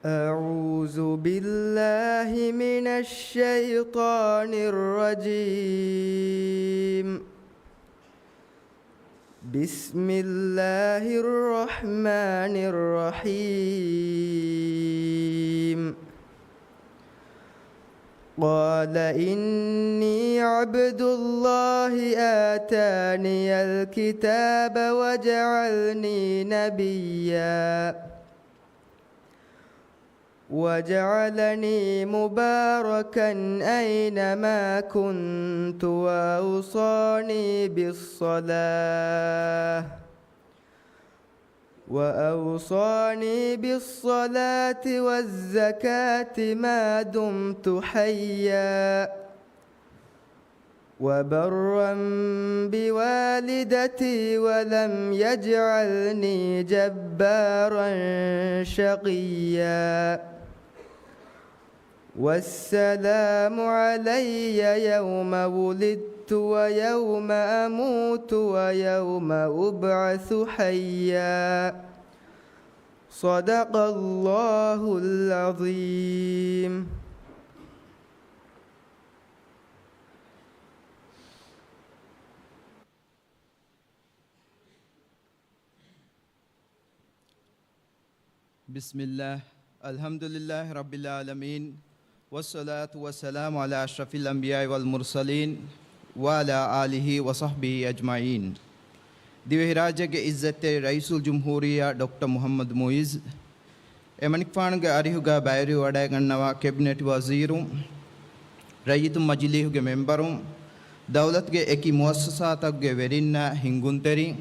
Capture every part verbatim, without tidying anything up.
أعوذ بالله من الشيطان الرجيم. بسم الله الرحمن الرحيم. قال إني عبد الله آتاني الكتاب وجعلني نبيا وجعلني مباركا أينما كنت وأوصاني بالصلاة وأوصاني بالصلاة والزكاة ما دمت حيا وبرا بوالدتي ولم يجعلني جبارا شقيا. والسلام علي يوم ولدت ويوم أموت ويوم أبعث حيا. صدق الله العظيم. بسم الله. الحمد لله رب العالمين. والصلاة والسلام على أشرف الأنبياء والمرسلين وعلى آله وصحبه أجمعين. ދިވެހިރާއްޖޭގެ އިއްޒަތްތެރި ރައީސުލްޖުމްހޫރިއްޔާ ޑޮކްޓަރ މުޙައްމަދު މުޢިއްޒު، އެމަނިކުފާނުގެ އަރިހުގަ ބައިވެރިވަޑައިގަންނަވާ ކެބިނެޓް ވަޒީރުން، ރައްޔިތުން މަޖިލީހުގެ މެމްބަރުން، ދައުލަތުގެ އެކި މުއައްސަސާތަކުގެ ވެރިންނާ ހިންގުންތެރިން،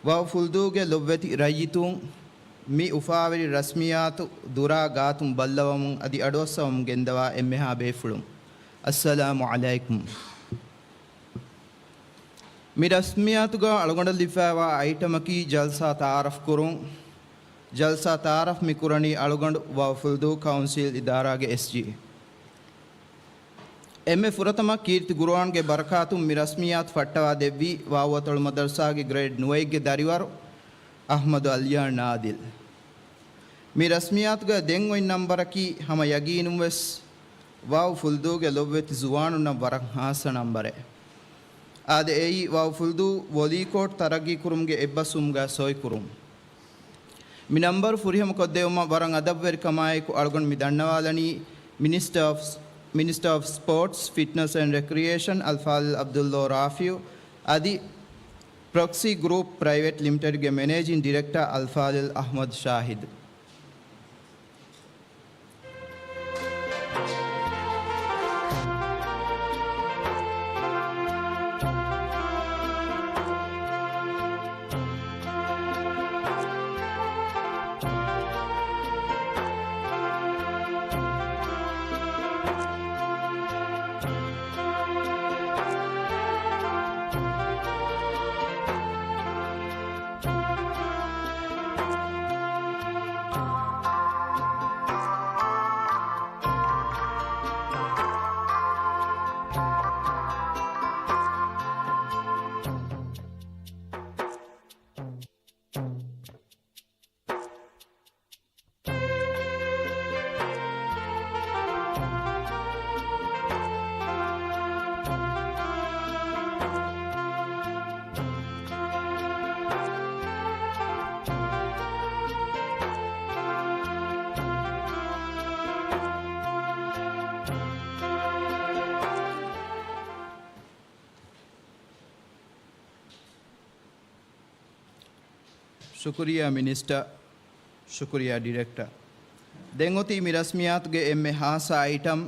ވައު ފުލުދޫގެ ލޮބުވެތި ރައްޔިތުން، މި އުފާވެރި ރަސްމިއްޔާތު ދުރާ ގާތުން ބައްލަވަމުން އަދި އަޑުއައްސަވަމުން ގެންދަވާ އެންމެހާ ބޭފުޅުން، އައްސަލާމު ޢަލައިކުމް. މި ރަސްމިއްޔާތުގަ އަޅުގަނޑަށް ލިބިފައިވާ އައިޓަމަކީ ޖަލްސާ ތަޢާރަފް ކުރުން. ޖަލްސާ ތަޢާރަފް މި ކުރަނީ އަޅުގަނޑު ވައު ފުލުދޫ ކައުންސިލް އިދާރާގެ އެސްޖީ. އެންމެ ފުރަތަމަ ކީރިތި ގުރުއާންގެ ބަރަކާތުން މި ރަސްމިއްޔާތު ފައްޓަވާ ދެއްވީ ވާވު އަތޮޅު މަދަރުސާގެ ގްރޭޑް ނުވައެއްގެ ދަރިވަރު އަޙްމަދު އަލްޔާ ނާދިލް. މި ރަސްމިއްޔާތުގަ ދެން އޮތް ނަންބަރަކީ ހަމަ ޔަގީނުން ވެސް ވާވު ފުލުދޫގެ ލޮބުވެތި ޒުވާނުންނަށް ވަރަށް ހާއްސަ ނަންބަރެއް. އާދެ، އެއީ ވާވު ފުލުދޫ ވޮލީކޯޓް ތަރައްގީ ކުރުމުގެ އެއްބަސްވުމުގަ ސޮއި ކުރުން. މި ނަންބަރު ފުރިހަމަ ކޮށްދެވުމަށް ވަރަށް އަދަބުވެރިކަމާއެކު އަޅުގަނޑު މި ދަންނަވާލަނީ މިނިސްޓަރ އޮފް، މިނިސްޓަރ އޮފް ސްޕޯޓްސް، ފިޓްނަސް އެންޑް ރެކްރިއޭޝަން އަލްފާޟިލް ޢަބްދުﷲ ރާފިޢު އަދި ޕްރޮކްސީ ގްރޫޕް ޕްރައިވެޓް ލިމިޓެޑްގެ މެނޭޖިން ޑިރެކްޓަރ އަލްފާޟިލް އަޙްމަދު ޝާހިދު. ޝުކުރިއްޔާ މިނިސްޓަރ، ޝުކުރިއްޔާ ޑިރެކްޓަރ. ދެން އޮތީ މި ރަސްމިއްޔާތުގެ އެންމެ ހާއްސަ އައިޓަމް،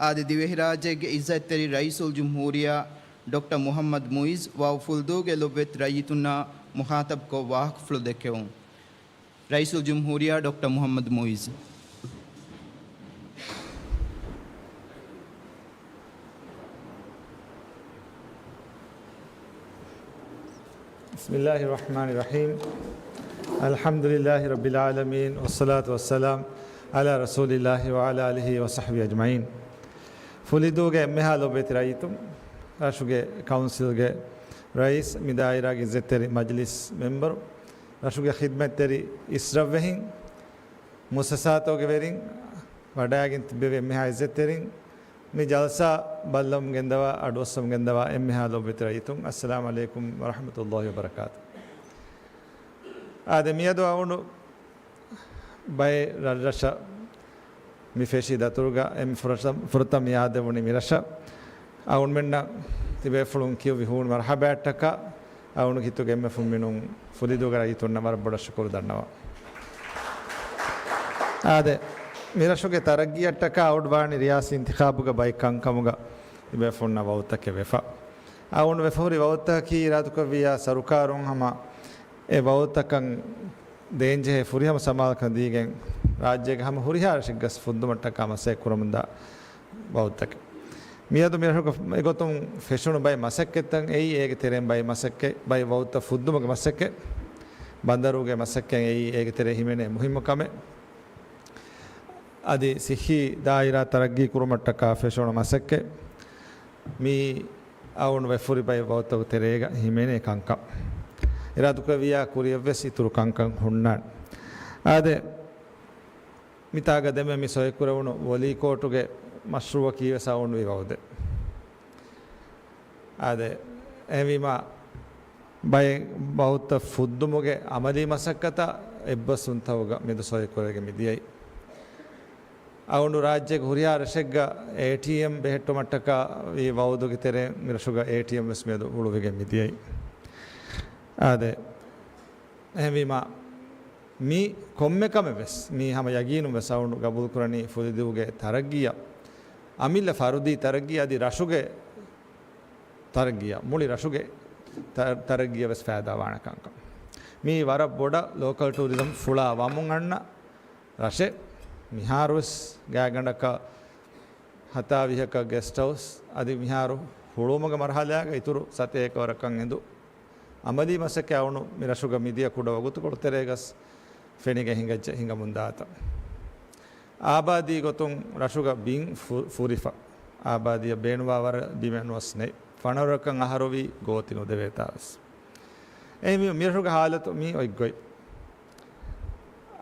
އާދެ، ދިވެހިރާއްޖޭގެ އިއްޒަތްތެރި ރައީސުލްޖުމްހޫރިއްޔާ ޑޮކްޓަރ މުޙައްމަދު މުޢިއްޒު ވާވު ފުލުދޫގެ ލޮބުވެތި ރައްޔިތުންނާ މުޚާޠަބުކޮށް ވާހަކަފުޅު ދެއްކެވުން. ރައީސުލްޖުމްހޫރިއްޔާ ޑޮކްޓަރ މުޙައްމަދު މުޢިއްޒު. بسم الله الرحمن الرحيم. الحمد لله رب العالمين، والصلاة والسلام على رسول الله وعلى آله وصحبه أجمعين. ފުލުދޫގެ އެންމެހާ ލޮބުވެތި ރައްޔިތުން، ރަށުގެ ކައުންސިލްގެ ރައީސް، މި ދާއިރާގެ އިއްޒަތްތެރި މަޖިލިސް މެމްބަރު، ރަށުގެ ޚިދްމަތްތެރި އިސްރަށްވެހިން، މުއައްސަސާތަކުގެ ވެރިން، ވަޑައިގެން ތިއްބެވި އެންމެހާ އިއްޒަތްތެރިން، މި ޖަލްސާ ބައްލަވަމުން ގެންދަވާ، އަޑުއައްސަމުން ގެންދަވާ އެންމެހާ ލޮބުވެތި ރައްޔިތުން، އައްސަލާމު ޢަލައިކުމް ވަރަޙްމަތުﷲި ވަބަރަކާތު. އާދެ، މިއަދު އަޅުގަނޑު ބައެއް ރަށްރަށަށް މި ފެށި ދަތުރުގަ އެންމެ ފުރަތަ-، ފުރަތަމަ މި އާދެވުނީ މި ރަށަށް. އަޅުގަނޑުމެންނަށް ތިބޭފުޅުން ކިޔުއްވި ހޫނު މަރުޙަބާއަށްޓަކާ، އަޅުގަނޑު ހިތުގެ އެންމެ ފުންމިނުން ފުލިދޫގެ ރައްޔިތުންނަށް ވަރަށް ބޮޑަށް ޝުކުރު ދަންނަވަން. އާދެ، މި ރަށުގެ ތަރައްގީއަށްޓަކާ އަޅުގަނޑު ވާނީ ރިޔާސީ އިންތިޚާބުގަ ބައެއް ކަންކަމުގަ ތިބޭފުޅުންނަށް ވައުދުތަކެއް ވެފަ. އަޅުގަނޑު ވެފަހުރި ވައުދުތަކަކީ އިރާދަކުރެއްވިއްޔާ ސަރުކާރުން ހަމަ އެ ވައުދުތަކަށް ދޭންޖެހޭ ފުރިހަމަ ސަމާލުކަން ދީގެން، ރާއްޖޭގެ ހަމަ ހުރިހާ ރަށެއްގަސް ފުއްދުމަށްޓަކާ މަސައްކަތް ކުރަމުންދާ ވައުދުތަކެއް. މިއަދު މިރަށުގަ އެގޮތުން ފެށުނު ބައެއް މަސައްކަތްތައް އެއީ އޭގެ ތެރެއިން ބައެއް މަސައްކަތް، ބައެއް ވައުދުތައް ފުއްދުމުގެ މަސައްކަތް، ބަނދަރުގެ މަސައްކަތް އެއީ އޭގެ ތެރެއިން ހިމެނޭ މުހިއްމު ކަމެއް. އަދި ސިއްހީ ދާއިރާ ތަރައްގީ ކުރުމަށްޓަކާ ފެށުނު މަސައްކަތް. މީ އަޅުގަނޑު ވެފަހުރި ބައެއް ވައުދުތަކުގެ ތެރޭގަ ހިމެނޭ ކަންކަން. އިރާދަކުރެއްވިއްޔާ ކުރިއަށްވެސް އިތުރު ކަންކަން ހުންނާނެ. އާދެ، މިތާގަ ދެންމެ މި ސޮއިކުރެވުނު ވޮލީ ކޯޓުގެ މަޝްރޫއަކީވެސް އަޅުގަނޑު ވައުދެއް. އާދެ، އެހެންވީމާ، ބައެއް ވައުދުތައް ފުއްދުމުގެ އަމަލީ މަސައްކަތަށް އެއްބަސްވުންތަކުގަ މެދު ސޮއިކުރެވިގެން މިދިޔައީ. އަޅުގަނޑު ރާއްޖޭގެ ހުރިހާ ރަށެއްގަ އޭޓީއެމް ބެހެއްޓުމަށްޓަކާ ވީ ވައުދުގެ ތެރެއިން މިރަށުގަ އޭޓީއެމް ވެސް މިއަދު ހުޅުވިގެން މިދިޔައީ. އާދެ، އެހެންވީމާ، މި ކޮންމެ ކަމެއް ވެސް، މީ ހަމަ ޔަގީނުން ވެސް އަޅުގަނޑު ގަބޫލުކުރަނީ ފުލިދޫގެ ތަރައްގީއަށް، އަމިއްލަ ފަރުދީ ތަރައްގީ އަދި ރަށުގެ ތަރައްގީއަށް، މުޅި ރަށުގެ ތަ-، ތަރައްގީއަށް ވެސް ފައިދާވާނެ ކަންކަން. މީ ވަރަށް ބޮޑަށް ލޯކަލް ޓޫރިޒަމް ފުޅާ ވަމުން އަންނަ ރަށެއް. މިހާރުވެސް ގާތްގަނޑަކަށް ހަތާވީހަކަށް ގެސްޓް ހައުސް އަދި މިހާރު ހުޅުވުމުގެ މަރުހަލާގަ އިތުރު ސަތޭކަ ވަރަކަށް އެނދު އަމަލީ މަސައްކަތް އަޅުގަނޑު މި ރަށުގަ މިދިޔަ ކުޑަ ވަގުތުކޮޅު ތެރޭގަސް ފެނިގެން ހިނގައްޖެ ހިނގަމުންދާތަ. އާބާދީ ގޮތުން ރަށުގަ ބިން ފު-، ފުރިފަ. އާބާދީއަށް ބޭނުންވާ ވަރަށް ބިމެއް ނުވަސް ނެތް. ފަނަރަ ވަރަކަށް އަހަރުވީ ގޯތި ނުދެވޭތާވެސް. އެހެންވީމަ މިރަށުގެ ހާލަތު މީ އޮތްގޮތް.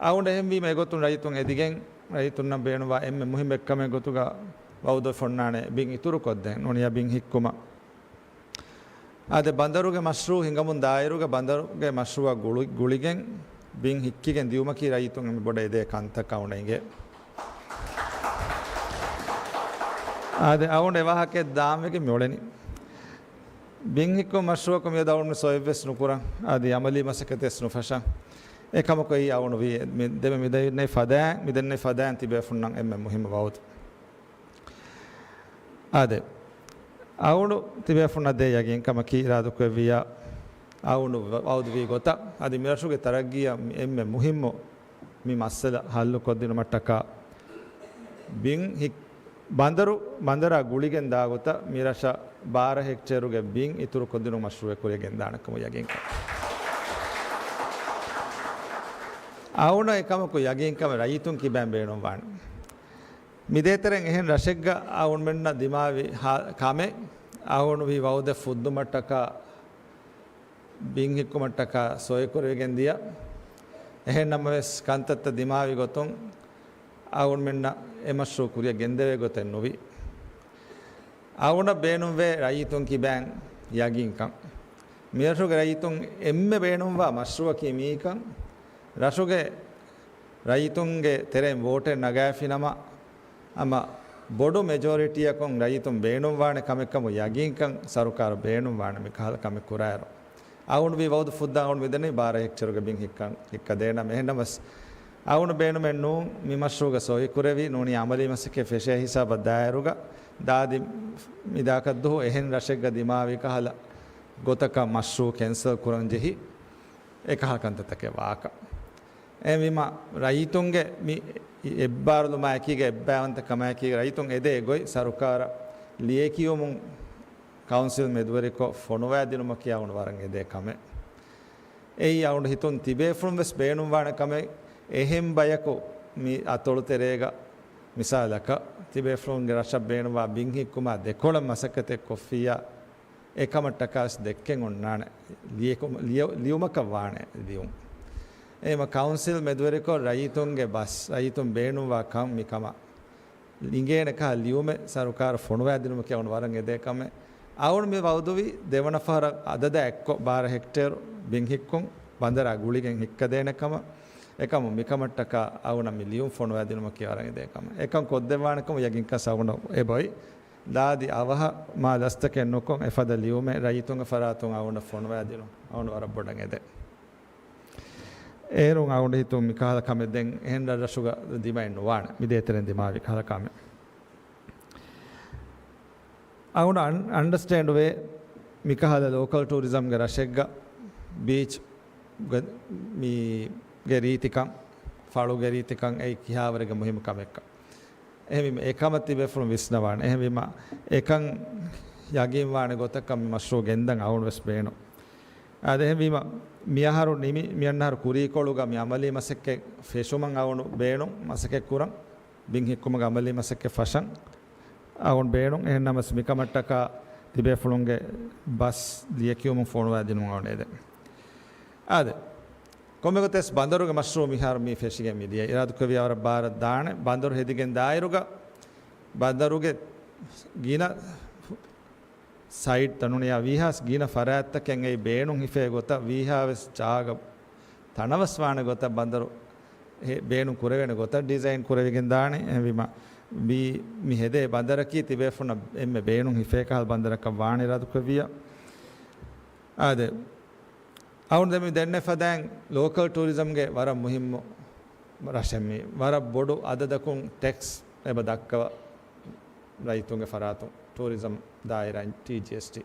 އަޅުގަނޑު އެހެންވީމަ އެގޮތުން ރައްޔިތުން އެދިގެން، ރައްޔިތުންނަށް ބޭނުންވާ އެންމެ މުހިއްމު އެއްކަމެއް ގޮތުގަ ވައުދު އޮންނާނެ ބިން އިތުރުކޮށްދޭން ނޫނީ ބިން ހިއްކުމަށް. އާދެ، ބަނދަރުގެ މަޝްރޫއު ހިނގަމުން ދާއިރުގަ ބަނދަރުގެ މަޝްރޫއަށް ގުޅި-، ގުޅިގެން ބިން ހިއްކިގެން ދިޔުމަކީ ރައްޔިތުން އެންމެ ބޮޑަށް އެދޭ ކަންތައް އަޅުގަނޑަށް އިނގޭ. އާދެ، އަޅުގަނޑު އެ ވާހަކައެއް ދާން ވެގެން މިއުޅެނީ. ބިން ހިއްކުމުގެ މަޝްރޫއަކު މިއަދު އަޅުގަނޑު ސޮއެއްވެސް ނުކުރަން، އަދި އަމަލީ މަސައްކަތެއް ނުފަށަން. އެކަމަކު އެއީ އަޅުގަނޑު ވީ މި ދެމެ މިދެންނެވި ފަދައިން، މިދެންނެވި ފަދައިން ތިބޭފުންނަށް އެންމެ މުހިއްމު ވައުދު. އާދެ، އަޅުގަނޑު ތިބޭފުންނަށް ދޭ ޔަގީންކަމަކީ އިރާދަކުރެއްވިއްޔާ، އަޅުގަނޑު ވަ-، ވައުދުވީ ގޮތަށް، އަދި މިރަށުގެ ތަރައްގީއަށް މި އެންމެ މުހިއްމު މި މައްސަލަ ހައްލުކޮށްދިނުމަށްޓަކާ، ބިން ހި-، ބަނދަރު، ބަނދަރާ ގުޅިގެން ދާ ގޮތަށް މިރަށަށް ބާރަ ހެކްޓޭރުގެ ބިން އިތުރުކޮށްދިނުން މަޝްރޫއެއް ކުރިއަށް ގެންދާނެ ކަމަށް ޔަގީންކަން. އަޅުގަނޑަށް އެކަމަކު ޔަގީންކަމެއް ރައްޔިތުން ކިބައިން ބޭނުންވާނެ. މިދޭތެރެއިން އެހެން ރަށެއްގަ އަޅުގަނޑުމެންނަށް ދިމާވި ހާ-، ކަމެއް، އަޅުގަނޑު ވީ ވައުދެއް ފުއްދުމަށްޓަކާ، ބިން ހިއްކުމަށްޓަކާ ސޮއިކުރެވިގެން ދިޔަ. އެހެން ނަމަވެސް، ކަންތައްތައް ދިމާވި ގޮތުން އަޅުގަނޑުމެންނަށް އެ މަޝްރޫއު ކުރިއަށް ގެންދެވޭ ގޮތެއް ނުވި. އަޅުގަނޑަށް ބޭނުންވޭ ރައްޔިތުން ކިބައިން ޔަގީންކަން. މިރަށުގެ ރައްޔިތުން އެންމެ ބޭނުންވާ މަޝްރޫއަކީ މިއީކަން. ރަށުގެ ރައްޔިތުންގެ ތެރެއިން ވޯޓެއް ނަގާފިނަމަ، ހަމަ ބޮޑު މެޖޯރިޓީއަކުން ރައްޔިތުން ބޭނުންވާނެ ކަމެއްކަމު ޔަގީންކަން ސަރުކާރު ބޭނުންވާނެ މިކަހަލަ ކަމެއް ކުރާއިރު. އަޅުގަނޑު ވީ ވައުދު ފުއްދާ އަޅުގަނޑު މިދެނީ ބާރަ ހެކްޓޭރުގެ ބިން ހިއްކަން، ހިއްކަދޭނަމޭ. އެހެންނަމަވެސް، އަޅުގަނޑު ބޭނުމެއް ނޫން މި މަޝްރޫގަ ސޮއިކުރެވި ނޫނީ އަމަލީ މަސައްކަތް ފެށޭ ހިސާބަށް ދާއިރުގަ ދާދި މިދާކަށްދުހު އެހެން ރަށެއްގަ ދިމާވި ކަހަލަ ގޮތަކަށް މަޝްރޫ ކެންސަލް ކުރަން ޖެހި އެކަހަލަ ކަންތައްތަކެއް ވާކަށް. އެހެންވީމަ، ރައްޔިތުންގެ މި އެއްބާރުލުމާއެކީގަ، އެއްބައިވަންތަ ކަމާއެކީގަ، ރައްޔިތުން އެދޭ ގޮތް ސަރުކާރަށް ލިޔެކިޔުމުން ކައުންސިލް މެދުވެރިކޮށް ފޮނުވައިދިނުމަކީ އަޅުގަނޑު ވަރަށް އެދޭ ކަމެއް. އެއީ އަޅުގަނޑު ހިތުން ތިބޭފުޅުން ވެސް ބޭނުންވާނެ ކަމެއް. އެހެން ބަޔަކު މި އަތޮޅު ތެރޭގަ، މިސާލަކަށް، ތިބޭފުޅުންގެ ރަށަށް ބޭނުންވާ ބިން ހިއްކުމާ ދެކޮޅަށް މަސައްކަތެއް ކޮށްފިއްޔާ، އެކަމަށްޓަކާވެސް ދެއްކެން އޮންނާނެ، ލިޔެކު-، ލިޔު-، ލިޔުމަކަށް ވާނެ ލިޔުން. އެހެންވީމަ ކައުންސިލް މެދުވެރިކޮށް ރައްޔިތުންގެ ބަސް، ރައްޔިތުން ބޭނުންވާ ކަން މި ކަމަށް އިނގޭނެ ކަހަލަ ލިޔުމެއް ސަރުކާރަށް ފޮނުވައިދިނުމަކީ އަޅުގަނޑު ވަރަށް އެދޭ ކަމެއް. އަޅުގަނޑު މި ވައުދުވީ ދެވަނަ ފަހަރަށް އަދަދާ އެއްކޮށް ބާރަ ހެކްޓޭރު ބިން ހިއްކުން ބަނދަރާ ގުޅިގެން ހިއްކަދޭނެ ކަމަށް. އެކަމު މިކަމަށްޓަކާ އަޅުގަނޑަށް މި ލިޔުން ފޮނުވައިދިނުމަކީ ވަރަށް އެދޭ ކަމެއް. އެކަން ކޮށްދެއްވާނެ ކަމަށް ޔަގީންކަން އަޅުގަނޑަށް އެބައޮތް. ލާދި އަވަހަށް މާ ލަސްތަކެއް ނުކޮށް އެފަދަ ލިޔުމެއް ރައްޔިތުންގެ ފަރާތުން އަޅުގަނޑަށް ފޮނުވައިދިނުން އަޅުގަނޑު ވަރަށް ބޮޑަށް އެދޭ. އޭރުން އަޅުގަނޑު ހިތުން މިކަހަލަ ކަމެއް ދެން އެހެން ރަށްރަށުގަ ދިމައެއް ނުވާނެ. މި ދޭތެރެއިން ދިމާވި ކަހަލަ ކަމެއް. އަޅުގަނޑު އަން-، އަންޑަސްޓޭންޑް ވޭ މިކަހަލަ ލޯކަލް ޓޫރިޒަމްގެ ރަށެއްގަ ބީޗް ގެ-، މީގެ ރީތިކަން، ފަޅުގެ ރީތިކަން އެއީ ކިހާވަރެއްގެ މުހިއްމު ކަމެއްކަން. އެހެންވީމަ އެކަމަށް ތިބޭފުޅުން ވިސްނަވާނެ. އެހެންވީމަ އެކަން ޔަގީންވާނެ ގޮތަކަށް މި މަޝްރޫޢު ގެންދަން އަޅުގަނޑު ވެސް ބޭނުން. އާދެ، އެހެންވީމަ މިއަހަރު ނިމި، މިއަންނަހަރު ކުރީކޮޅުގަ މި އަމަލީ މަސައްކަތް ފެށުމަށް އަޅުގަނޑު ބޭނުން މަސައްކަތް ކުރަން. ބިން ހިއްކުމުގެ އަމަލީ މަސައްކަތް ފަށަން އަޅުގަނޑު ބޭނުން. އެހެންނަމަވެސް މިކަމަށްޓަކާ ތިބޭފުޅުންގެ ބަސް ލިޔެކިޔުމުން ފޮނުވައިދިނުމަށް އަޅުގަނޑު އެދެން. އާދެ، ކޮންމެގޮތެސް ބަނދަރުގެ މަޝްރޫޢު މިހާރު މި ފެށިގެން މިދިޔަ އިރާދަކުރެއްވިޔާ ވަރަށް ބާރަށް ދާނެ. ބަނދަރު ހެދިގެން ދާއިރުގަ ބަނދަރުގެ ގިނަ ސައިޓް ތަނުނިޔާ ވީހާވެސް ގިނަ ފަރާތްތަކެއް އެއީ ބޭނުން ހިފޭ ގޮތަށް ވީހާވެސް ޖާގަ ތަނަވަސްވާނެ ގޮތަށް ބަނދަރު ހެ-، ބޭނުން ކުރެވޭނެ ގޮތަށް ޑިޒައިން ކުރެވިގެން ދާނެ. އެހެންވީމަ މި، މި ހެދޭ ބަނދަރަކީ ތިބޭފުންނަށް އެންމެ ބޭނުން ހިފޭ ކަހަލަ ބަނދަރަކަށް ވާނެ އިރާދަކުރެއްވިޔާ. އާދެ، އަޅުގަނޑު ދެން މި ދެންނެ ފަދައިން ލޯކަލް ޓޫރިޒަމްގެ ވަރަށް މުހިއްމު ރަށެއް މީ. ވަރަށް ބޮޑު އަދަދަކުން ޓެކްސް އެބަ ދައްކަވާ ރައްޔިތުންގެ ފަރާތުން ޓޫރިޒަމް ދާއިރާއިން ޓީޖީއެސްޓީ.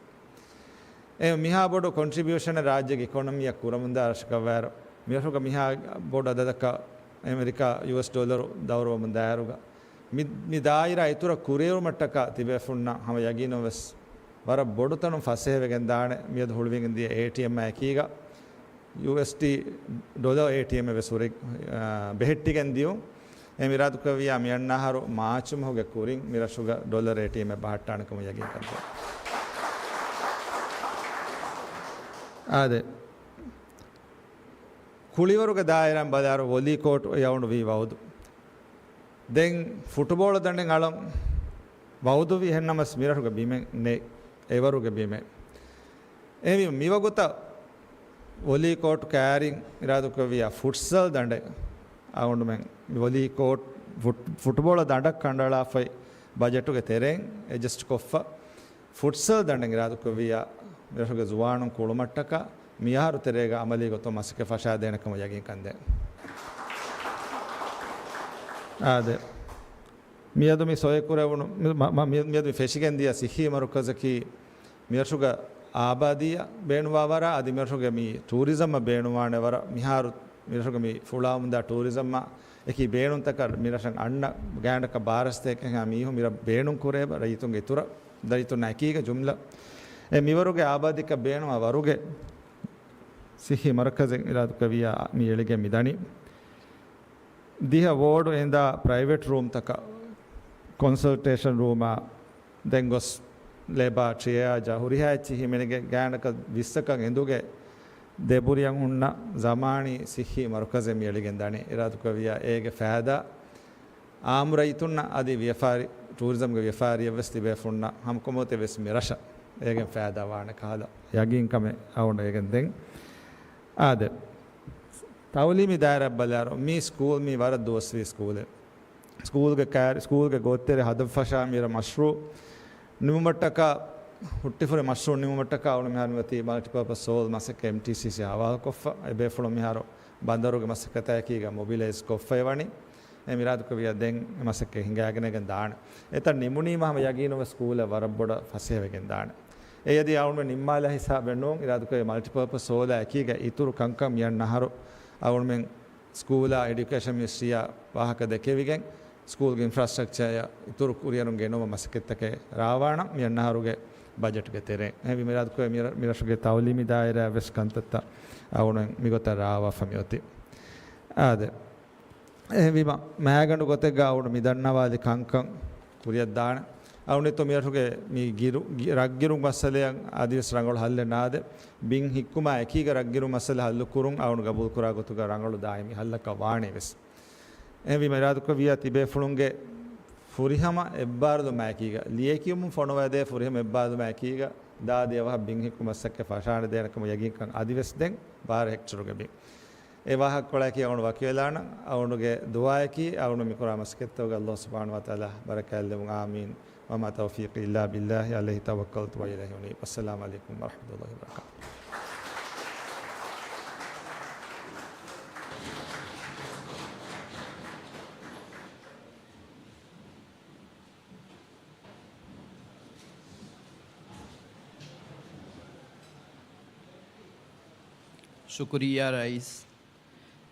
އެ މިހާ ބޮޑު ކޮންޓްރިބިއުޝަނެއް ރާއްޖޭގެ އިކޮނޮމީއަށް ކުރަމުންދާ ރަށަކަށް ވާއިރު، މިރަށުގަ މިހާ ބޮޑު އަދަދަކަށް އެމެރިކާ ޔޫއެސް ޑޮލަރު ދައުރުވަމުން ދާއިރުގަ، މި، މި ދާއިރާ އިތުރަށް ކުރިއެރުމަށްޓަކާ ތިބޭފުންނަށް ހަމަ ޔަގީނުން ވެސް ވަރަށް ބޮޑު ތަނުން ފަސޭހަވެގެން ދާނެ. މިއަދު ހުޅުވިގެން ދިޔަ އޭޓީއެމް އެކީގަ ޔޫއެސްޑީ ޑޮލަރ އޭޓީއެމް ވެސް ހުރި، އާ، ބެހެއްޓިގެން ދިޔުން. އެ އިރާދަކުރެއްވިޔާ މިއަންނަ އަހަރު މާޗު މަހުގެ ކުރިން މިރަށުގަ ޑޮލަރ އޭޓީއެމް އެއް ބަހައްޓާނެ ކަމަށް ޔަގީންކަން ދޭ. އާދެ، ކުޅިވަރުގެ ދާއިރާއިން ބަލާއިރު ވޮލީ ކޯޓް އެއައުން ވީ ވައުދު. ދެން ފުޓުބޯޅަ ދަނޑެއް އަޅަން ވައުދުވި ހެންނަމަސް މިރަށުގެ ބިމެއް ނެތް، އެވަރުގެ ބިމެއް. އެހެންވީމަ މިވަގުތަށް ވޮލީ ކޯޓް ކައިރިން އިރާދަކުރެއްވިޔާ ފުޓްސަލް ދަނޑެއް އަޅުގަނޑުމެން ވޮލީ ކޯޓް، ފުޓް-، ފުޓުބޯޅަ ދަނޑަށް ކަނޑައަޅާފައި ބަޖެޓުގެ ތެރެއިން އެޑްޖަސްޓް ކޮށްފަ ފުޓްސަލް ދަނޑެއް އިރާދަކުރެއްވިޔާ މިރަށުގެ ޒުވާނުން ކުޅުމަށްޓަކާ މިއަހަރު ތެރޭގަ އަމަލީ ގޮތުން މަސައްކަތް ފަށާދޭނެ ކަމަށް ޔަގީންކަން ދޭން. އާދެ. މިއަދު މި ސޮއިކުރެވުނު، މި-، މަ-، މަ-، މި-، މިއަދު މި ފެށިގެން ދިޔަ ސިއްހީ މަރުކަޒަކީ މިރަށުގަ އާބާދީއަށް ބޭނުންވާ ވަރަށް، އަދި މިރަށުގެ މި ޓޫރިޒަމަށް ބޭނުންވާނެ ވަރަށް. މިހާރު މިރަށުގެ މި ފުޅާވަމުންދާ ޓޫރިޒަމްއާ އެކި ބޭނުންތަކަށް މިރަށަށް އަންނަ ގާތްގަނޑަކަށް ބާރަ ސަތޭކައެއްހާ މީހުން މިރަށް ބޭނުން ކުރޭ ރައްޔިތުންގެ އިތުރަށް، ރައްޔިތުންނާ އެކީގަ ޖުމްލަ. އެ މިވަރުގެ އާބާދީއަކަށް ބޭނުންވާ ވަރުގެ ސިއްހީ މަރުކަޒެއް އިރާދަކުރެއްވިޔާ މި އެޅިގެން މިދަނީ. ދިހަ ވޯޑު އިންދާ ޕްރައިވެޓް ރޫމްތަކަށް، ކޮންސަލްޓޭޝަން ރޫމާ، ދެން ގޮސް ލޭބާ، ޓްރިއާޖާ ހުރިހާ އެއްޗިހި މިނެގެ ގާތްގަނޑަކަށް ވިއްސަކަށް އިނދުގެ ދެބުރިއަށް ހުންނަ ޒަމާނީ ސިއްހީ މަރުކަޒެއް މި އެޅިގެން ދަނީ. އިރާދަކުރެއްވިޔާ އޭގެ ފައިދާ އާއްމު ރައްޔިތުންނަށް އަދި ވިޔަފާރި، ޓޫރިޒަމްގެ ވިޔަފާރިއަށް ވެސް ތިބޭފުންނަށް ހަމަކޮށްމޮތެއް ވެސް މި ރަށަށް އޭގެން ފައިދާ ވާނެ ކަހަލަ ޔަގީންކަމެއް އަޅުގަނޑު އޭގެން ދެން. އާދެ، ތައުލީމީ ދާއިރާއަށް ބަލާއިރު، މީ ސްކޫލް މީ ވަރަށް ދުވަސްވީ ސްކޫލެއް. ސްކޫލްގެ ކާރި-، ސްކޫލްގެ ގޯތިތެރެ ހަދަފަށާ މިރަށް މަޝްރޫޢު ނިމުމަށްޓަކާ، ހުއްޓިފުރި މަޝްރޫޢު ނިމުމަށްޓަކާ އަޅުގަނޑު މިހާރު މިއޮތީ މަލްޓިޕާޕަސް ހޯލް މަސައްކަތް އެމްޓީސީސީ ހަވާލުކޮށްފަ. އެބޭފުޅުން މިހާރު ބަނދަރުގެ މަސައްކަތާއެކީގަ މޮބިލައިޒް ކޮށްފައިވަނީ. އެ އިރާދަކުރެއްވިޔާ ދެން މަސައްކަތް ހިނގާގެނެގެން ދާނެ. އެތަން ނިމުނީމަ ހަމަ ޔަގީނުންވެސް ސްކޫލެއް ވަރަށް ބޮޑަށް ފަސޭހަވެގެން ދާނެ. އެއަދި އަޅުގަނޑު ނިންމާލާ ހިސާބެއް ނޫން، އިރާދަކުރެއްވިޔާ މަލްޓިޕާޕަސް ހޯލާ އެކީގަ އިތުރު ކަންކަން މިއަންނަ އަހަރު އަޅުގަނޑުމެން ސްކޫލާ އެޑިއުކޭޝަން މިނިސްޓްރީއާ ވާހަކަ ދެކެވިގެން، ސްކޫލްގެ އިންފްރާސްޓްރަކްޗަރ އިތުރު ކުރިއަރުން ގެނުމަށް މަސައްކަތްތަކެއް ރާވާނަން މިއަންނަ އަހަރުގެ ބަޖެޓްގެ ތެރެއިން. އެހެންވީމަ އިރާދަކުރެއްވިޔާ މިރަށުގެ ތައުލީމީ ދާއިރާއަށް ވެސް ކަންތައްތައް އަޅުގަނޑު މިގޮތަށް ރާވާފަ މިއޮތީ. އާދެ. އެހެންވީމަ މައިގަނޑު ގޮތެއްގަ އަޅުގަނޑު މި ދަންނަވާލި ކަންކަން ކުރިއަށްދާނެ. އަޅުން އެތޯ މިރަށުގެ މި ގިރު-، ގި-، ރަށްގިރު މައްސަލައަށް އަދިވެސް ރަނގަޅު ހައްލެއް ނާދޭ. ބިން ހިއްކުމާ އެކީގަ ރަށްގިރު މައްސަލަ ހައްލު ކުރުން އަޅުން ގަބޫލު ކުރާ ގޮތުގަ ރަނގަޅު ދާއިމީ ހައްލަކަށް ވާނެ ވެސް. އެހެންވީމަ އިރާދަކުރެއްވިއްޔާ ތިބޭފުޅުންގެ ފުރިހަމަ އެއްބާރުލުމާއެކީގަ، ލިޔެކިޔުމުން ފޮނުވައިދޭ ފުރިހަމަ އެއްބާރުލުމާއެކީގަ، ދާދިޔަ ވަހަށް ބިން ހިއްކުމަށް މަސައްކަތް ފަށާނެދޭނެކަމަށް ޔަގީންކަން އަދިވެސް ދެން ބާރަ ހެކްޓަރުގެ ބިން. އެ ވާހަކަކޮޅަކީ އަޅުން ވަކިވެލާނަން. އަޅުންގެ ދުޢާއަކީ އަޅުން މިކުރާ މަސައްކަތްތަކުގަ ﷲ ސުބްޙާނަހޫ ވަތަޢާލާ ބަރަކާތްލެއްވުން. އާމީން. وما توفيقي إلا بالله عليه توكلت وإليه أنيب. السلام عليكم ورحمة الله وبركاته. ޝުކުރިއްޔާ ރައީސް.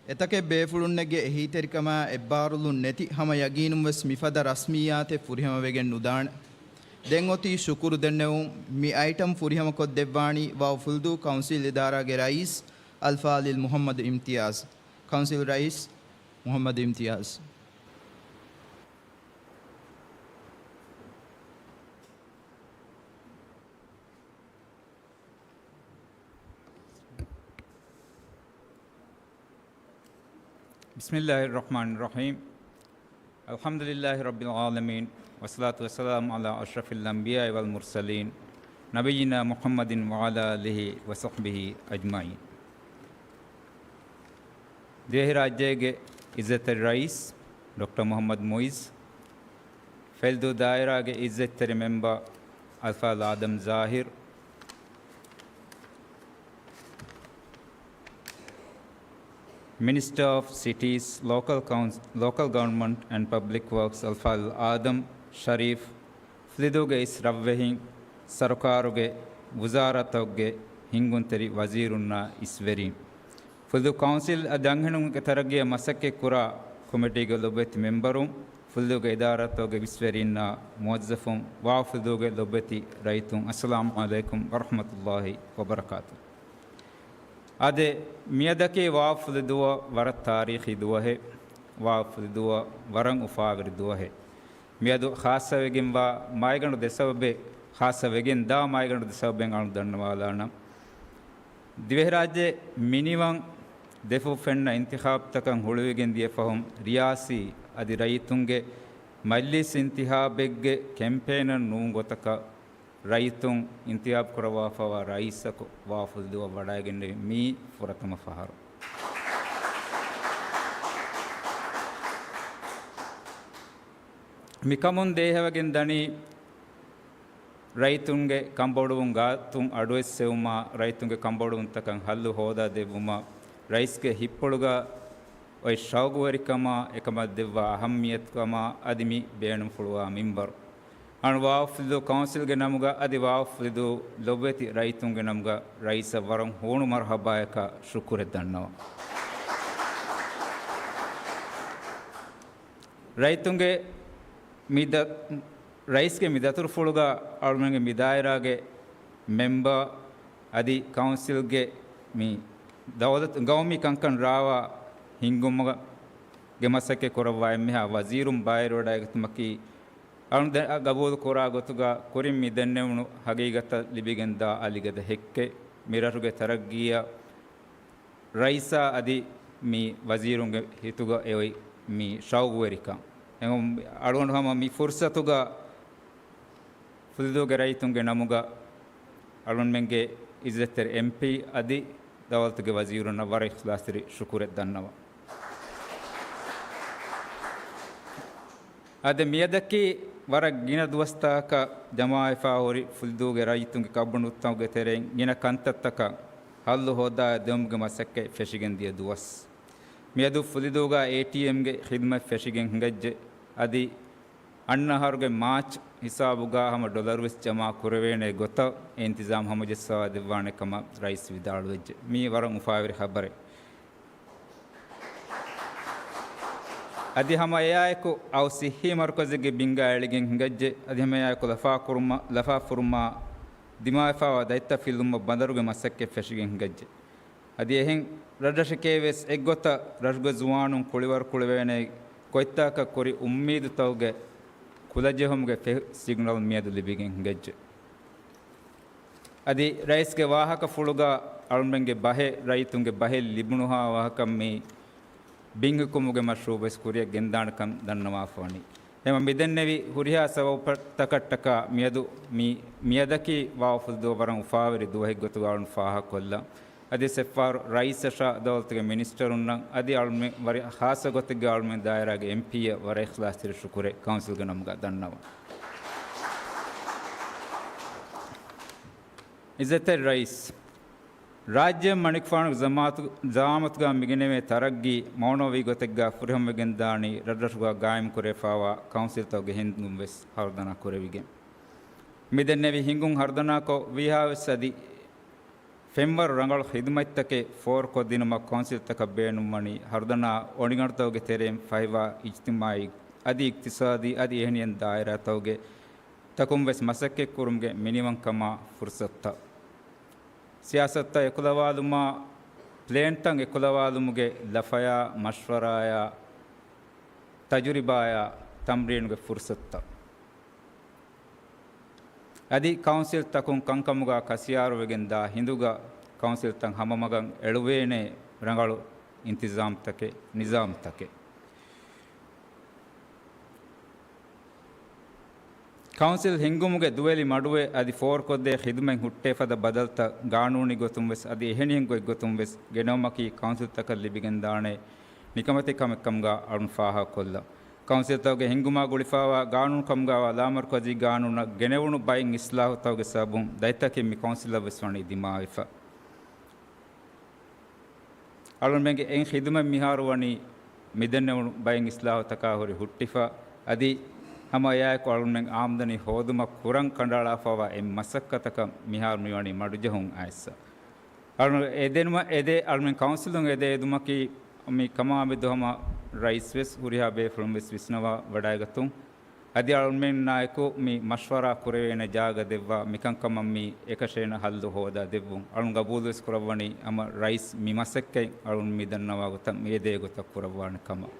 އެތަކެއް ބޭފުޅުންނެއްގެ އެހީތެރިކަމާ އެއްބާރުލުން ނެތި ހަމަ ޔަގީނުން ވެސް މިފަދަ ރަސްމިއްޔާތެއް ފުރިހަމަވެގެން ނުދާނެ. ދެން އޮތީ ޝުކުރު ދެންނެވުން. މި އައިޓަމް ފުރިހަމަކޮށްދެއްވާނީ ވާވު ފުލުދޫ ކައުންސިލް އިދާރާގެ ރައީސް އަލްފާޟިލް މުޙައްމަދު އިމްތިޔާޒް. ކައުންސިލް ރައީސް މުޙައްމަދު އިމްތިޔާޒް. بسم الله الرحمن الرحيم. الحمد لله رب العالمين، والصلاة والسلام على أشرف الأنبياء والمرسلين، نبينا محمد وعلى آله وصحبه أجمعين. ދިވެހިރާއްޖޭގެ އިއްޒަތްތެރި ރައީސް ޑޮކްޓަރ މުޙައްމަދު މުޢިއްޒު، ފެލުދޫ ދާއިރާގެ އިއްޒަތްތެރި މެމްބަރ އަލްފާޟިލް އާދަމް ޒާހިރު، މިނިސްޓަރ އޮފް ސިޓީސް، ލޯކަލް ކައުންސިލް، ލޯކަލް ގަވަރންމަންޓް އެންޑް ޕަބްލިކް ވަރކްސް އަލްފާޟިލް އާދަމް ޝަރީފް، ފުލުދޫގެ އިސް ރަށްވެހިން، ސަރުކާރުގެ ވުޒާރާތަކުގެ ހިންގުންތެރި ވަޒީރުންނާ އިސްވެރިން، ފުލުދޫ ކައުންސިލް އަދި އަންހެނުންގެ ތަރައްގީއަށް މަސައްކަތްކުރާ ކޮމިޓީގެ ލޮބުވެތި މެމްބަރުން، ފުލުދޫގެ އިދާރާތަކުގެ އިސްވެރިންނާ މުވައްޒަފުން، ވާވު ފުލުދޫގެ ލޮބުވެތި ރައްޔިތުން، އައްސަލާމު ޢަލައިކުމް ވަރަޙްމަތުﷲި ވަބަރަކާތު. އާދެ، މިއަދަކީ ވާވު ފުލުދޫއަށް ވަރަށް ތާރީޚީ ދުވަހެއް، ވާވު ފުލުދޫއަށް ވަރަށް އުފާވެރި ދުވަހެއް. މިއަދު ޚާއްޞަވެގެންވާ މައިގަނޑު ދެ ސަބަބެއް، ޚާއްޞަވެގެން ދާ މައިގަނޑު ދެ ސަބަބެއް އަޅުން ދަންނަވާލާނަން. ދިވެހިރާއްޖެ މިނިވަން ދެފުށް ފެންނަ އިންތިޚާބުތަކަށް ހުޅުވިގެން ދިޔަ ފަހުން ރިޔާސީ އަދި ރައްޔިތުންގެ މަޖްލިސް އިންތިޚާބެއްގެ ކެމްޕޭނަށް ނޫން ގޮތަކަށް ރައްޔިތުން އިންތިޚާބު ކުރައްވާފައިވާ ރައީސަކު ވާވު ފުލުދޫއަށް ވަޑައިގެންނެވި މިއީ ފުރަތަމަ ފަހަރު. މިކަމުން ދޭހަވެގެން ދަނީ ރައްޔިތުންގެ ކަންބޮޑުވުން ގާތުން އަޑުއެއްސެވުމާ، ރައްޔިތުންގެ ކަންބޮޑުވުންތަކަށް ހައްލު ހޯދާ ދެއްވުމަށް ރައީސްގެ ހިތްޕުޅުގަ އޮތް ޝައުގުވެރިކަމާ، އެކަމަށް ދެއްވާ އަހައްމިޔަތުކަމާ އަދި މި ބޭނުންފުޅުވާ މިންވަރު. އަޅުން ވާވު ފުލުދޫ ކައުންސިލްގެ ނަމުގަ އަދި ވާވު ފުލުދޫ ލޮބުވެތި ރައްޔިތުންގެ ނަމުގަ ރައީސަށް ވަރަށް ހޫނު މަރުޙަބާޔަކާ ޝުކުރެއް ދަންނަވަން. ރައްޔިތުންގެ މި ދަ-، ރައީސްގެ މި ދަތުރުފުޅުގަ އަޅުމެންގެ މި ދާއިރާގެ މެމްބަރ އަދި ކައުންސިލްގެ މި ދައުލަތު ގައުމީ ކަންކަން ރާވާ ހިންގުމުގަ ގެ މަސައްކަތް ކުރައްވާ އެންމެހާ ވަޒީރުން ބައިވެރިވަޑައިގަތުމަކީ، އަޅުން ދެ-، ގަބޫލު ކުރާ ގޮތުގަ ކުރިން މި ދެންނެވުނު ހަގީގަތަށް ލިބިގެންދާ އަލިގަދަ ހެއްކެއް. މި ރަށުގެ ތަރައްގީއަށް ރައީސާ އަދި މި ވަޒީރުންގެ ހިތުގަ އެއޮތް މި ޝައުގުވެރިކަން. އެހެން އަޅުގަނޑު ހަމަ މި ފުރުސަތުގަ ފުލުދޫގެ ރައްޔިތުންގެ ނަމުގަ އަޅުންމެންގެ އިއްޒަތްތެރި އެމްޕީ އަދި ދައުލަތުގެ ވަޒީރުންނަށް ވަރަށް އިޚްލާޞްތެރި ޝުކުރެއް ދަންނަވަން. އާދެ، މިއަދަކީ ވަރަށް ގިނަ ދުވަސްތަކަކަށް ޖަމާވެފާ ހުރި ފުލުދޫގެ ރައްޔިތުންގެ ކަންބޮޑުވުންތަކުގެ ތެރެއިން ގިނަ ކަންތައްތަކަށް ހައްލު ހޯދާ ދެވުމުގެ މަސައްކަތް ފެށިގެން ދިޔަ ދުވަސް. މިއަދު ފުލުދޫގަ އޭޓީއެމްގެ ޚިދުމަތް ފެށިގެން ހިނގައްޖެ. އަދި އަންނަ އަހަރުގެ މާޗް ހިސާބުގަ ހަމަ ޑޮލަރުވެސް ޖަމާ ކުރެވޭނެ ގޮތަށް އެ އިންތިޒާމް ހަމަޖައްސަވާ ދެއްވާނެ ކަމަށް ރައީސް ވިދާޅުވެއްޖެ. މީ ވަރަށް އުފާވެރި ޚަބަރެއް. އަދި ހަމަ އެއާއެކު އައު ސިއްހީ މަރުކަޒެއްގެ ބިންގާ އެޅިގެން ހިނގައްޖެ. އަދި ހަމަ އެއާއެކު ލަފާ ކުރުމަށް، ލަފާ ފުރުމާ ދިމާވެފާވާ ދަތްތައް ފިއްލުމަށް ބަނދަރުގެ މަސައްކަތް ފެށިގެން ހިނގައްޖެ. އަދި އެހެން ރަށްރަށެކޭ ވެސް އެއްގޮތަށް ރަށުގެ ޒުވާނުން ކުޅިވަރު ކުޅެވޭނެ ކޮތްތާކަށް ކުރި އުއްމީދުތަކުގެ ކުލަޖެހުމުގެ ފެހު ސިގްނަލް މިއަދު ލިބިގެން ހިނގައްޖެ. އަދި ރައީސްގެ ވާހަކަފުޅުގަ އަޅުމެންގެ ބަހެއް ރައްޔިތުންގެ ބަހެއް ލިބުނުހާ ވާހަކަ މި ބިންހިއްކުމުގެ މަޝްރޫޢު ވެސް ކުރިއަށް ގެންދާނެކަން ދަންނަވާފަ ވަނީ. އެހެން މިދެންނެވި ހުރިހާ ސަބަބުތަކަށްޓަކާ މިއަދު މި މިއަދަކީ ވާ އުފުލު ދުވަހު ވަރަށް އުފާވެރި ދުވަހެއްގޮތުގަ އަޅުން ފާހަގަކޮށްލަން. އަދި އެއްފަހަރު ރައީސަށާ ދައުލަތުގެ މިނިސްޓަރުންނަށް އަދި އަޅުމެން ވަރަށް ޚާއްޞަ ގޮތެއްގަ އަޅުމެން ދާއިރާގެ އެމްޕީއަށް ވަރަށް އިޚްލާޞްތެރި ޝުކުރެއް ކައުންސިލްގެ ނަމުގަ ދަންނަވަން. އިއްޒަތްތެރި ރައީސް، ރާއްޖެ މަނިކުފާނުގެ ޒަމާތު-، ޒައާމަތުގަ މިގެނެވޭ ތަރައްގީ މައުނަވީ ގޮތެއްގަ ފުރިހަމަވެގެންދާނީ ރަށްރަށުގަ ގާއިމްކުރެވިފައިވާ ކައުންސިލްތަކުގެ ހިންގުން ވެސް ހަރުދަނާ ކުރެވިގެން. މިދެންނެވި ހިންގުން ހަރުދަނާކޮށް ވީހާވެސް އަދި ފެންވަރު ރަނގަޅު ޚިދުމަތްތަކެއް ފޯރުކޮށްދިނުމަށް ކައުންސިލްތަކަށް ބޭނުންވަނީ ހަރުދަނާ އޮނިގަނޑުތަކުގެ ތެރެއިން ފަހިވާ އިޖްތިމާޢީ އަދި އިޤްތިޞާދީ އަދި އެހެނިހެން ދާއިރާތަކުގެ ތަކުން ވެސް މަސައްކަތްކުރުމުގެ މިނިވަންކަމާ ފުރުޞަތުތައް، ސިޔާސަތުތައް އެކުލަވާލުމާ، ޕްލޭންތައް އެކުލަވާލުމުގެ ލަފަޔާ، މަޝްވަރާޔާ، ތަޖުރިބާޔާ، ތަމްރީނުގެ ފުރުޞަތުތައް. އަދި ކައުންސިލް ތަކުން ކަންކަމުގަ ކަސިޔާރުވެގެން ދާ ހިނދުގަ ކައުންސިލްތައް ހަމަމަގަށް އެޅުވޭނެ ރަނގަޅު އިންތިޒާމްތަކެއް، ނިޒާމްތަކެއް. ކައުންސިލް ހިންގުމުގެ ދުވެލި މަޑުވެ އަދި ފޯރުކޮށްދޭ ޚިދުމަތް ހުއްޓޭ ފަދަ ބަދަލުތައް ގާނޫނީ ގޮތުން ވެސް އަދި އެހެނިހެން ގޮތްގޮތުން ވެސް ގެނައުމަކީ ކައުންސިލްތަކަށް ލިބިގެންދާނެ ނިކަމެތި ކަމެއްކަމުގަ އަޅުން ފާހަގަކޮށްލަން. ކައުންސިލްތަކުގެ ހިންގުމާ ގުޅިފައިވާ ގާނޫނުކަމުގައިވާ ލާމަރުކަޒީ ގާނޫނަށް ގެނެވުނު ބައެއް އިސްލާހުތަކުގެ ސަބަބުން ދަތިތަކެއް މި ކައުންސިލަށް ވެސް ވަނީ ދިމާވެފަ. އަޅުމެންގެ އެއް ޚިދުމަތް މިހާރު ވަނީ މިދެންނެވުނު ބައެއް އިސްލާހުތަކާ ހުރި ހުއްޓިފަ، އަދި ހަމަ އެއާއެކު އަޅުމެން އާމްދަނީ ހޯދުމަށް ކުރަން ކަނޑައަޅާފައިވާ އެއް މަސައްކަތަކަށް މިހާރު މިވަނީ މަޑުޖެހުން އައިއްސަ. އަޅު އެދެނުމަށް އެދޭ، އަޅުމެން ކައުންސިލުން އެދޭ އެދުމަކީ މި ކަމާމެދު ހަމަ ރައީސް ވެސް ހުރިހާ ބޭފުޅުން ވެސް ވިސްނަވާ ވަޑައިގަތުން. އަދި އަޅުމެންނާއެކު މި މަޝްވަރާ ކުރެވޭނެ ޖާގަ ދެއްވާ މިކަންކަމަށް މި އެކަށޭނަ ހައްލު ހޯދާ ދެއްވުން. އަޅުން ގަބޫލުވެސް ކުރައްވަނީ ހަމަ ރައީސް މި މަސައްކަތް އަޅުން މި ދަންނަވާ ގޮތަށް މި އެދޭ ގޮތަށް ކުރައްވާނެ ކަމަށް.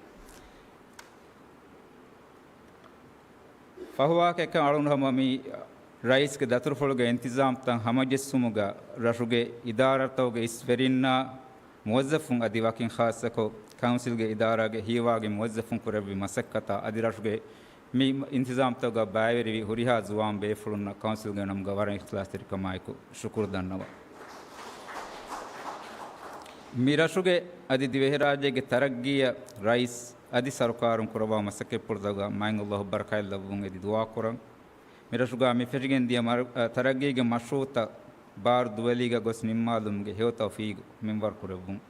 ފަހުވާކައެއްކަން އަޅުން ހަމަ މި ރައީސްގެ ދަތުރުފުޅުގެ އިންތިޒާމްތައް ހަމަޖެއްސުމުގަ ރަށުގެ އިދާރާތަކުގެ އިސްވެރިންނާ މުވައްޒަފުން އަދި ވަކިން ޚާއްޞަކޮށް ކައުންސިލްގެ އިދާރާގެ ހީވާގި މުވައްޒަފުން ކުރެއްވި މަސައްކަތާ އަދި ރަށުގެ މި އިންތިޒާމްތަކުގަ ބައިވެރިވި ހުރިހާ ޒުވާން ބޭފުޅުންނަށް ކައުންސިލްގެ ނަމުގަ ވަރަށް އިޚްލާޞްތެރިކަމާއެކު ޝުކުރު ދަންނަވަން. މި ރަށުގެ އަދި ދިވެހިރާއްޖޭގެ ތަރައްގީއަށް ރައީސް އަދި ސަރުކާރުން ކުރައްވާ މަސައްކަތްޕުޅުތަކުގަ މާތް ﷲ ބަރަކާތް ލައްވަމުން އެދި ދުޢާކުރަން. މި ރަށުގަ މި ފެށިގެން ދިޔަ މަރު-، އަ، ތަރައްގީގެ މަޝްރޫޢުތައް ބާރު ދުވެލީގަ ގޮސް ނިންމާލުމުގެ ހެޔޮ ތައުފީގު މިންވަރު ކުރެއްވުން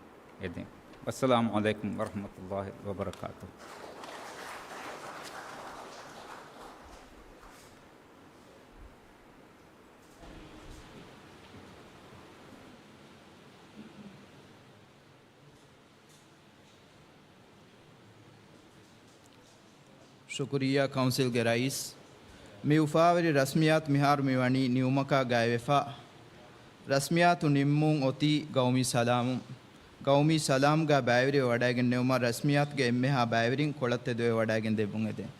އެދެން. ވައްސަލާމު ޢަލައިކުމް ވަރަޙްމަތުﷲ ވަބަރަކާތުހު. ޝުކުރިއްޔާ ކައުންސިލްގެ ރައީސް. މި އުފާވެރި ރަސްމިއްޔާތު މިހާރު މިވަނީ ނިމުމަކާ ގާތްވެފަ. ރަސްމިއްޔާތު ނިންމުން އޮތީ ގައުމީ ސަލާމުން. ގައުމީ ސަލާމްގަ ބައިވެރިވެ ވަޑައިގެންނެވުމަށް ރަސްމިއްޔާތުގެ އެންމެހާ ބައިވެރިން ކޮޅަށް ތެދުވެ ވަޑައިގެން ދެއްވުން އެދެން.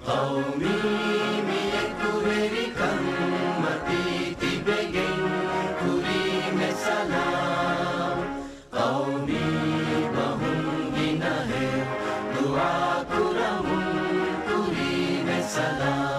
ޤައުމީ މި އެކުވެރިކަން މަތީ ތިބެގެން ކުރީމެ ސަލާމް. ޤައުމީ ބަހުން ގިނަހެއް ދުޢާ ކުރަމުން ކުރީމެ ސަލާމް.